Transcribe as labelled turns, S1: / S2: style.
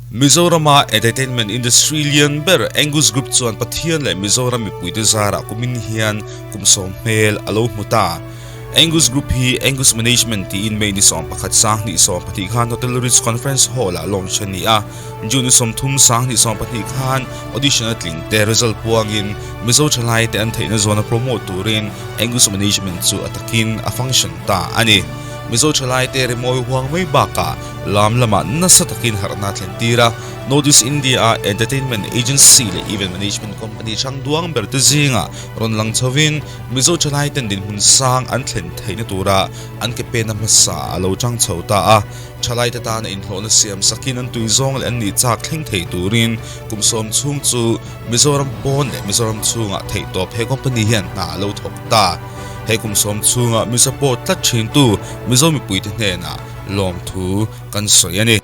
S1: Mizorama entertainment industry lian ber Angus Group chuan Pathian leh Mizoram mipuite zarah kumin hian kum sawm hmel a lo hmu ta. Angus Group hi Angus Management tiin May ni 11 2012 khan Hotel Ritz Conference Hall-ah launch a ni a. June 30 2012 khan audition a tling te result puangin Mizo thalaite an theihna zawna promote turin Angus Management chu a takin a function ta a ni. Mizo thalaite rimawi huang mai bakah lam lamah nasa takin harhna a thlen tir a, North East India-a entertainment agency leh event management company hrang duang ber te zingah rawn lang chhovin Mizo thalaiten dinhmun sang an thlen theihna tura an ke pena hmasa a lo chang chho ta a. Thalaite tana inhlawhna siam sakin an tui zawng leh an nih chak thleng thei turin kum sawm chhung chu Mizoram pawn leh Mizoram chhungah theihtawp he company hian hna a lo thawk ta. He kum sawm chhunga mi support tlat thintu Mizo mipuite hnenah lawmthu kan sawi a ni.